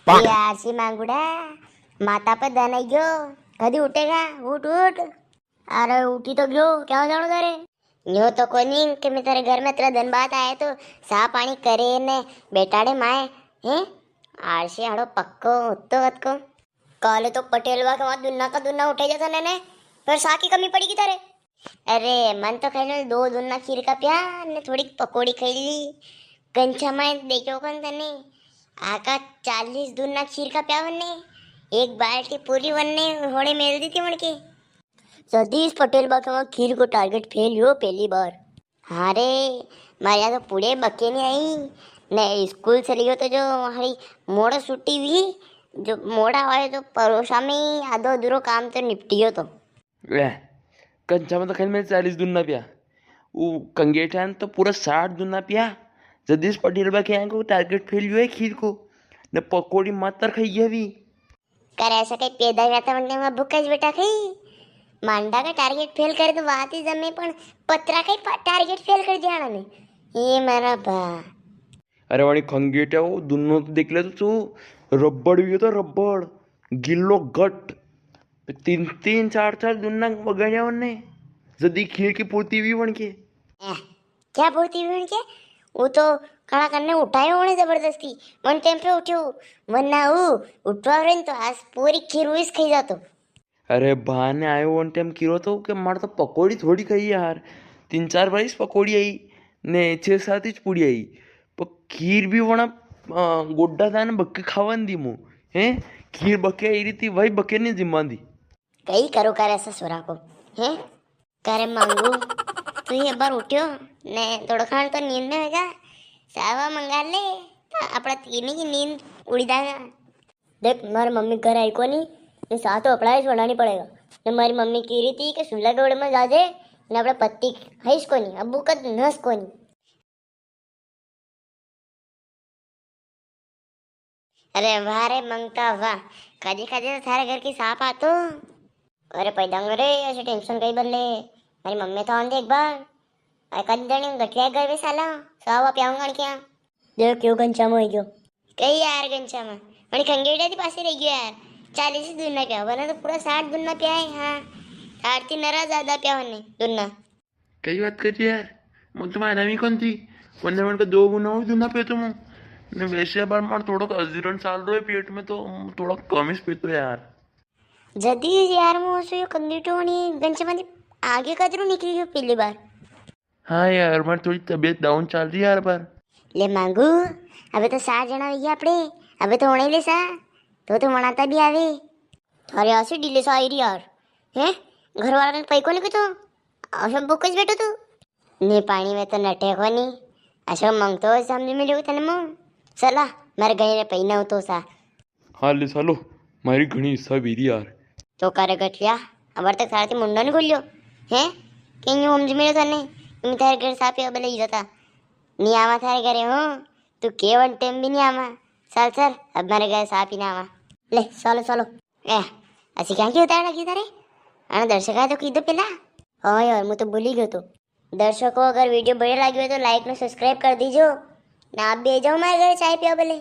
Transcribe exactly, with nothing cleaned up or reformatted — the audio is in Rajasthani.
ये आरसी मांगुड़ा, माता पे दन आई गयो, कदी उठेगा? उठ, उठ। अरे उठी तो गयो, क्या जानो तारे? यो तो कोनी कि मैं तेरे घर में इतरा दिन बाद आया तो सा पानी करे ने बैठाड़े माए, हैं? आलसी हाड़ो पक्को उत्तो कत को। काले तो पटेल बा के वहां दुन्ना का दुन्ना उठे जाता ने, ने, पर सा की कमी पड़ी की तारे? अरे, मन तो खाली दो दुन्ना खीर का प्या, ने थोड़ी पकोड़ी खाई ली। गंछा माए देखो कौन तने, आका चालीस दुन्ना खीर का प्या वन्ने, एक बाल्टी पूरी वन्ने होड़े मेल दी थी वणके। सतीश पटेल बा के वहां खीर को टारगेट फेल हुयो पहली बार। हाँ रे, मारे यहाँ तो पूरे बके नहीं आई। ने स्कूल चली गयो तो जो हमारी मोड़ा छुट्टी हुई, जो मोड़ा आयो तो परोसा में ही आधो अधूरो काम तो निपटियो तो। ए, कंचा में तो खाली मेरे चालीस दुन्ना प्या, वो कंगेठा ने तो पूरा साठ दुन्ना प्या। जगदीश पटेल बा के यहाँ को टारगेट फेल हुयो है खीर को, ने पकोड़ी मातर खाई गया भी। करे ऐसा कई पैदा हुआ था वन्ने में भूखा ज बेटा कई। मांडा का टारगेट फेल करे तो बात ही जमे, पण पतरा कई पा-, टारगेट फेल कर दिया ने। ये मारा बा। अरे वाणी खंगेटा वो दुन्नो तो देख ले तो तू, रबड़ भी हो तो रबड़, गिल्लो गट। तीन तीन चार चार दुन्ना वगाड़िया वन्ने। जदी खीर की पूर्ति भी वणके। ए, क्या बोलती हुई उनके? वो तो खड़ा करने उठायो होने जबरदस्ती, वन टाइम पे उठ्यो, वरना वो उठवा रहे तो आज पूरी खीर उइस खाई जातो। अरे बहाने आयो वन टाइम किरो तो के मार तो पकोड़ी थोड़ी खाई यार, तीन चार बार इस पकोड़ी आई ने छह सात इच पूड़ी आई, पर खीर भी वणा, अ, गोड्डा था ने बक्के खावन दी मु, हैं? खीर बक्के आई रही थी, वही बक्के नहीं जिम्मा दी। कई करो करे ऐसा सोरा को, हैं? करे मांगू, तू ये बार उठ्यो ने, थोड़ा खान तो नींद में होगा, सावा मंगा ले, अपना तीनी की नींद उड़ी जाएगा। देख, मारी मम्मी घर आई कोनी, ने साथ तो अपना ही बनानी पड़ेगा। ने मारी मम्मी की रही थी कि सुला के ओड़े में जाजे, ने अपना पति हईस कोनी, अबू का नस कोनी। अरे वाह रे मंगता वाह, कदी कदी तो थारे घर की साप आतो। अरे पैदांग रे, ऐसे टेंशन कई बल्ले, मारी मम्मी तो आंदे एक बार। अरे कदी दणी गठिया घर में साला, सावा प्याऊंगा क्या? देख क्यों घनश्याम हो गयो। कई यार घनश्याम, मने खंगेड़ा थी पासे रह गयो यार। चालीस ही दुन्ना प्या, वरना तो पूरा साठ दुन्ना प्या है। हाँ, साठ थी नरा ज्यादा प्या वने दुन्ना। कई बात कर रही यार, मु तो मारा भी कौन थी, वरना मन का दो गुना और दुन्ना पे तो मु। ने वैसे बार मार थोड़ा अजीरण चाल रहे पेट में, तो थोड़ा कम ही पीतो यार। जदी यार मु असो यो कंगीटो नी गंचे मांदी आगे कदरू निकली गयो पहली बार। हाँ यार, मार थोड़ी तबीयत डाउन चाल रही है यार पर। ले मांगू, अबे तो सात जना हुई गया आपड़े, अबे तो होने ही ले सा, तो तो मनाता भी आवे। थारे आसे डीले सा आई रही यार, हैं? घर वाला ने पई कोनी को तो, अशो भूखो ज बैठो तू। ने पानी में तो नटे कोनी, अशो मंगतो हो समझ में लियो तने मु। चला, मर गए रे पई ना हो तो सा। हाँ ले सालो, मारी घणी इच्छा भी रही यार। तो करे गठिया, अबर तक थारे मुंडो नी खोलियो, हैं? कहीं यूं समझ में तने, मैं थारे घर साफ या बले ही जाता। नी आवा थारे घरे हो, तू केवन टाइम भी नी आवा। चल चल, अब मारे घर साफ ही ना आवा। ले, चलो चलो। ए, ऐसी क्या की उतार लगी थारे? अरे दर्शक आए तो की दो पेला। हाँ यार, मैं तो भूली गयो तो। दर्शकों, अगर वीडियो बढ़िया लगी हो तो लाइक ने सब्सक्राइब कर दीजो। ना आप भी आ जाओ मारे घर चाय पियो भले।